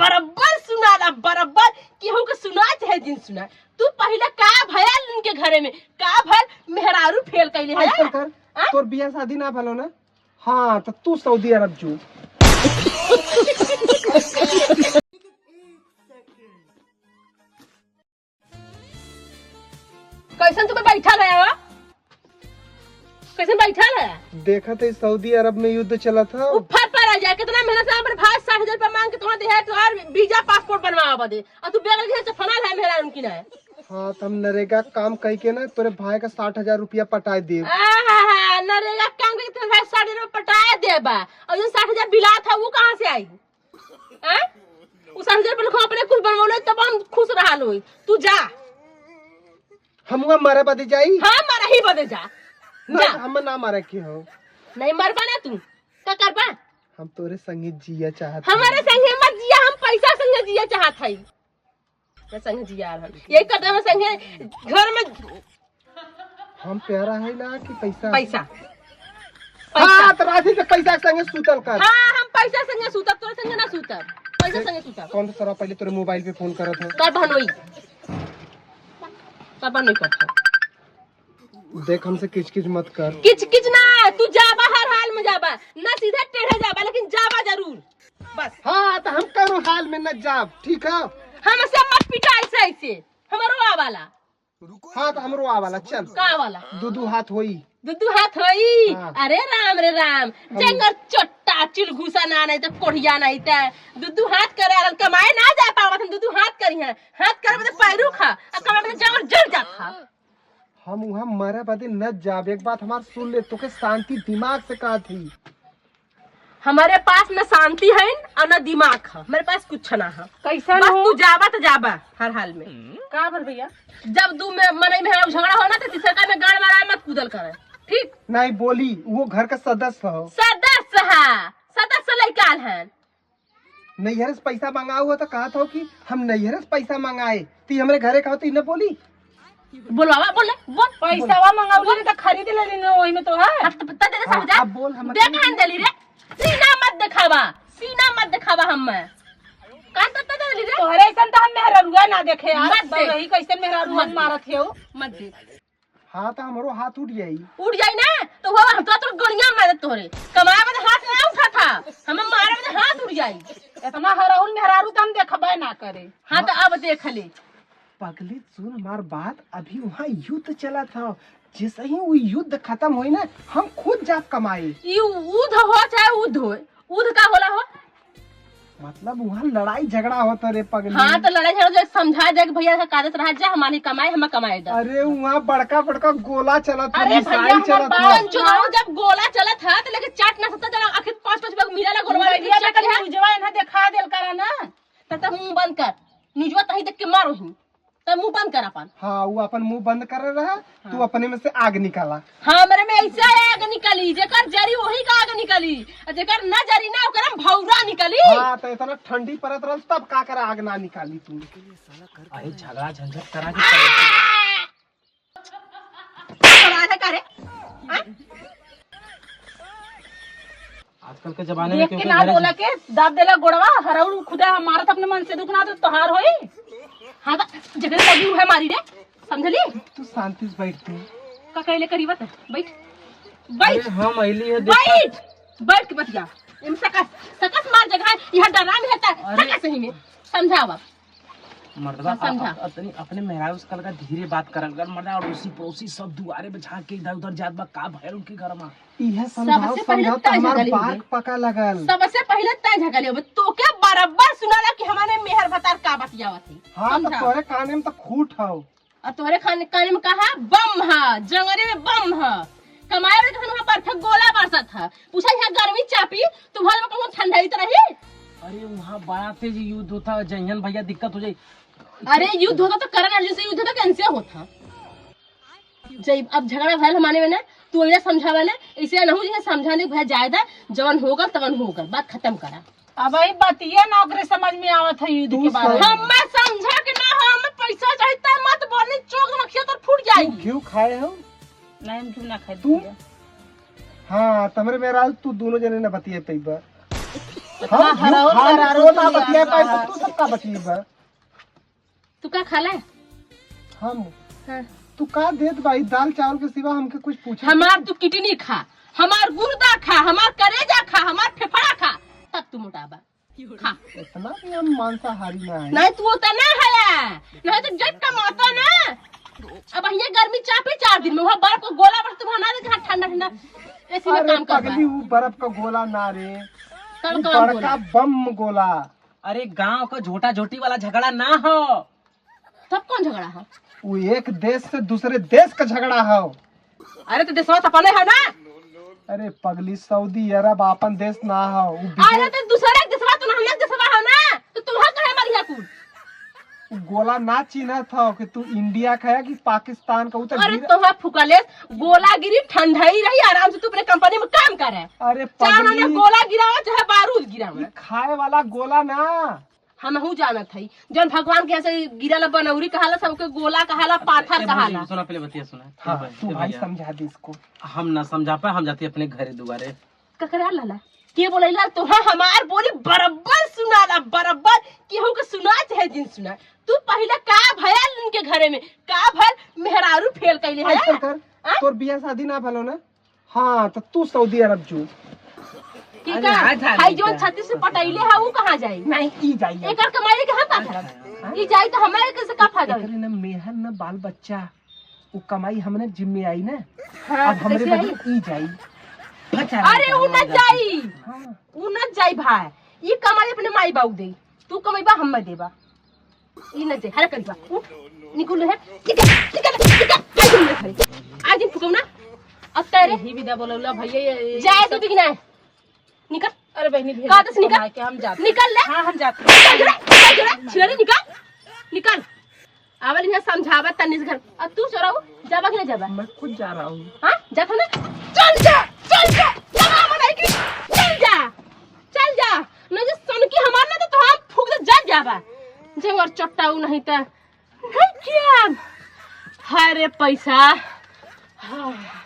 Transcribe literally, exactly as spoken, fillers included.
बराबर सुनाला, बराबर। केहू के सुना चाहे जिन सुना। तू पहिले का भयल इनके घरे में? का भयल? मेहरारू फेल कइले है? ऐसन कर, हाँ? तोर बियाह शादी ना भलो ना? हाँ, तो तू सऊदी अरब जो। कैसन तू बैठल है हो? कैसन बैठल है? देखत है सऊदी अरब में युद्ध चलत है। ऊपर पर आ जाए, कितना मेहनत से हमरे भाई साठ हजार रुपया मांग के तोहरा देहे, तोहार वीजा पासपोर्ट बनवावे बदे, और तू बेगर के चफना है मेहरारू की ना। हाँ, तो हम नरेगा काम कई के ना तोरे भाई का साठ हजार रुपया पटाए देब। आहा, नरेगा काम कई के तोरे भाई साठ हजार पटाए देबा, और जो साठ हजार बिलात है वो कहाँ से आई? हैं? उ साठ हजार रुपया अपने कुल बनवले तब हम खुश रहल होई। तू जा। हम हुआ मरे बदे जाई? हाँ, मरे ही बदे जा। ना, जा। हम ना मरे के हो। नहीं मरबा ना तू। का करबा? हम तोरे संगे जिया चाहत हमारे हई। संगे मत जिया, हम पैसा संगे जिया चाहत हई। मैं संगे जिया रहन। यही करते हम संगे घर में हम प्यारा है ना कि पैसा? पैसा। हाँ, पैसा। तो राती के पैसा के संगे सूतल कर। हाँ, हम पैसा संगे सूतब, तोरे संगे ना सूतब। पैसा देख, संगे सूतब। कौन सा सरवा पहले तोरे मोबाइल पे फोन करत है? कर बहनोई। कर बहनोई करत है। देख, हमसे किचकिच मत कर। किचकिच ना, तू जाबा, हर हाल में जाबा। ना सीधा टेढ़े जाबा, लेकिन जाबा जरूर। बस। हाँ, तो हम कौनो हाल में न जाब, ठीक है? हमसे मत पिटा ऐसे ऐसे। हमरो आवाला। हाँ, तो हमरो आवाला, चल। का वाला? दू दू हाथ होई। दू दू हाथ होई? हाँ। अरे राम रे राम, हम जंगर चोट्टा, चुलघुसा ना, नहीं तो कोढ़िया नहीं तो दू दू हाथ करे, अगर कमाए ना जा पावत, हम दू दू हाथ करी हैं। हाथ करे में तो पैरू खा, आ कमाए में तो जंगर जल जात खा। हम वहाँ मरे बदे न जाब। एक बात हमार सुन ले, तोके शांति दिमाग से कहत ही। हमारे पास न शांति है और न दिमाग है, मेरे पास कुछ ना है। कैसन बस हो? तू जाबा तो जाबा हर हाल में। का भर भैया? जब दू में मनई में झगड़ा हो ना तो तीसरा का में गाड़ मारा मत कूदल करे, ठीक? नहीं बोली, वो घर का सदस्य हो। सदस्य है, सदस्य लइकाल है। नैहरे से पैसा मंगाओ हो तो कहत हो कि हम नैहरे से पैसा मंगाए, ती हमरे घरे कहो तो इन्हें बोली। बोलवावा, बोल ले, बोल। पैसावा मंगावली तो खरीद लेली न, ओही में तो है। अब तो पता दे दे हाँ, समझा। अब बोल, हम दे कहाँ देली रे? सीना मत दिखावा, सीना मत दिखावा हम में। कान तो पता देली रे? तोहरे ऐसन तो हम मेहररुआ ना देखे यार। मत दे। रही कैसे मेहररुआ मत दे। मारत है वो। मत दे। हाँ, तो हमरो हाथ उठ जाई। उठ जाई ना, तो वो हम तो, तो गड़िया मारत तोहरे। कमाए बदे हाथ ना उठा था, हम मारे बदे हाथ उठ जाई। इतना हराउल मेहरारू तो हम देखबे ना करे। हाँ, तो अब देख ले। पगली, सुन हमार बात, अभी वहाँ युद्ध चलत ह। जैसे ही वो युद्ध खत्म होई ना, हम खुद जाब कमाए। ई युद्ध हो चाहे उद्ध हो, उद्ध का होला हो? मतलब वहाँ लड़ाई झगड़ा होता रे पगली। हाँ, तो लड़ाई झगड़ा जो समझा दे कि भैया का कादत रहा जा, हमारी कमाए, हमें कमाए दे। अरे वहाँ बड़का बड़का गोला चलत ह, अरे मिसाइल भैया, हमार चलत ह। बात सुनो, जब गोला चलत ह तो लेके चाट ना सकता, जब आखिर पाँच पाँच बार मिला ना गोलवा, मीडिया में कभी न्यूजवा इन्हें दिखा देल करा ना। तब तक मुंह बंद कर, न्यूजवा तही देख के मारो ही। तब मुंह बंद कर अपन। हाँ, वो अपन मुंह बंद कर रहा, तू हाँ। अपने में से आग निकाला। हाँ, मेरे में ऐसे आग निकली, जेकर जरी वही का आग निकली, और जेकर न जरी ना ओकर में भौरा निकली। हाँ, तो इतना ठंडी परत रहल तब का करे आग ना निकाली तू? अरे झगड़ा झंझट करा के आ! राजा का रे? हाँ? आजकल के जमाने में देख के क्योंकि ना घरे बोला के दाब देला गोड़वा, हराउल खुदा मारत अपने मन से दुख ना तो तोहार होई। हाँ, तो जगह लगी हुआ मारी रे, समझली? तू शांति से बैठ तू। का कहले करी बता, बैठ, बैठ। अरे हम अइली है, देख। बैठ, बैठ के बतिया। इम सकस, सकस मार जगह है, यह डरा में है ता, अरे। सकस सही में, समझावा। मर्दवा, हाँ, समझा। अ-, अ-, अपनी, अपने मेहरारू से कल का धीरे बात करल कर, मर्दा, अड़ोसी पड़ोसी सब दुआरे पे झांक के इधर उधर जात बा, का भयल उनके घर में? इहे समझाओ, सबसे पहिले समझाओ, तो तय हमार झगली बात होई। पका लगल। सबसे पहिले तय झगली होई। तोके बराबर सुनाला कि हमारे मेहर भतार का बतियावत है। हाँ, तो समझा। तोरे काने में तो खूट हौ। और तोरे खाने, काने में कहा बम है, जंगरे में बम है। कमाए वाले के खाने में बर्फक गोला बरसत है। पूछा यहाँ गर्मी चापी, तुम्हारे में कौन ठंडाई तो रही? अरे वहाँ बड़ा तेज युद्ध होता है, जइहन भैया दिक्कत हो जाई। अरे युद्ध होता तो करण अर्जुन से युद्ध होता, कैसे होता? जब अब झगड़ा भयल हमारे में ना, तू इन्हें समझावा ना, इसे ना हो, इन्हें समझा दे भैया, जायदा जवन होगल तवन होगल, बात खत्म करा। अब ई बतिया ना ओकरे समझ में आवत है युद्ध तू के बारे में। समझ- हमें समझा के ना हो, हमें पैसा चाही, त मत बोली, चोक मखिया तोर फूट जाई। तू घिउ खाए हो? नहीं, हम घिउ ना खाए तू? भैया। हाँ, तमरे मेहरारू तू दोनों जने ना बतिया तई बा। हाँ, हाँ, घिउ हराओ, खा ले, हराओ तो ना भैया। क्या पाई तो तू सबका बची बा? तू का खा ले? हम? हाँ। तू का देत बा? ई दाल चावल के सिवा हमके कुछ पूछे? हमार तू किडनी खा, हमार गुर्दा खा, हमार करेजा खा, हमार फेफड़ा खा, तब तू मोटा बा। खा। इतना भी हम मांसाहारी ना है। नहीं, तू उतना है, नहीं तो जब कमाता ना। अब ये गर्मी चापे चार दिन में, वहाँ बर्फ का गोला बर्फ तुम्हारा ना देखा, ठंडा ठंडा एसी में अरे काम कर पगली, वो बर्फ का गोला ना रे, तब वो कौन बड़का गोला? बम गोला। अरे गांव का झोटा झोटी वाला झगड़ा ना हो। तब कौन झगड़ा हो? वो एक देश से दूसरे देश का झगड़ा हो। अरे तो देशवा तो अपने है ना। अरे पगली, सऊदी अरब आपन देश ना हो, वो अरे विदेश। तो दूसरे देशवा तो ना, हमने देशवा हो ना, तो तुहा कहे मरिया कुल। वो गोला ना चिन्हत हो कि तू इंडिया का है कि पाकिस्तान का, वो तो अरे गिर- तोहा फुकलेस, गोला गिरी ठंडाई रही, आराम से तू अपने कंपनी में काम करे। अरे चाहे पगली, उन्हें गोला गिरावा, चाहे बारूद गिरावा। ये खाए वाला गोला ना। हमहू जानत हई, जौन भगवान के यहाँ से गिरल बनौरी कहाला, सबके गोला कहाला, पाथर ए भौजी, कहाला। सुना, पहले बतिया सुना। हाँ, ए भाई, तू ए भाई भैया। समझा दे इसको। हम ना समझा पाए, हम जाती अपने घरे दुआरे। ककरा लाला? के बोलैला? तोहा हमार बोली बराबर सुनाला, बराबर। केहू के सुना चाहे जिन सुना। तू पहिले का भयल इनके घरे में, का भयल मेहरारू फेल कैले है? ऐसा कर, हाँ? तोर बियाह शादी ना भलो ना, हाँ, तो तू सऊदी अरब जो। की अरे, का? हाँ, जाने हाई जोन का। छत्तीस से पटैले है, वो कहाँ जाई? नहीं, ई जाई। एकर कमाई के हम का करब? हाँ? ई जाई तो हमारे कैसे का फायदा होई? एकरे न मेहर न बाल बच्चा, वो कमाई हमने जिम्मे आई ना। हाँ, अब तो हमरे कैसे आई? बदले ई जाई। अरे, उ न जाई। हाँ। उ न जाई भाई। ई कमाई अपने माई बाबू दे। तू कमाई बा, हम देबा। ई न जाई। हरे करिबा। उठ। निकुल है। निकल, निकल, निकल। आज दिन फुकौना। अब तेरे। यही विदा बोलौला भैया, ये, ये जाए सब तो बिगना है। निकल। अरे बहनी, भेज कहाँ दे से निकल? कमाई के हम जाते। निकल ले। हाँ, हम जाते। निकल, निकल, निकल। छिलरी निकल। निकल। आवल इहाँ समझावा तन्नी से घर। अब तू चोराऊ, जाबा कि ना जाबा? मैं खुद जा रहा हूँ। हाँ? जात हो ना? चल जा, चल जा। चल आ, बताई कि चल जा। चल जा। नहीं जे सन की हमार ना तो, तो हम फूक दे, जा जाबा। जे और चट्टाऊ नहीं तो। नहीं क्या? हाय रे पैसा। हाँ।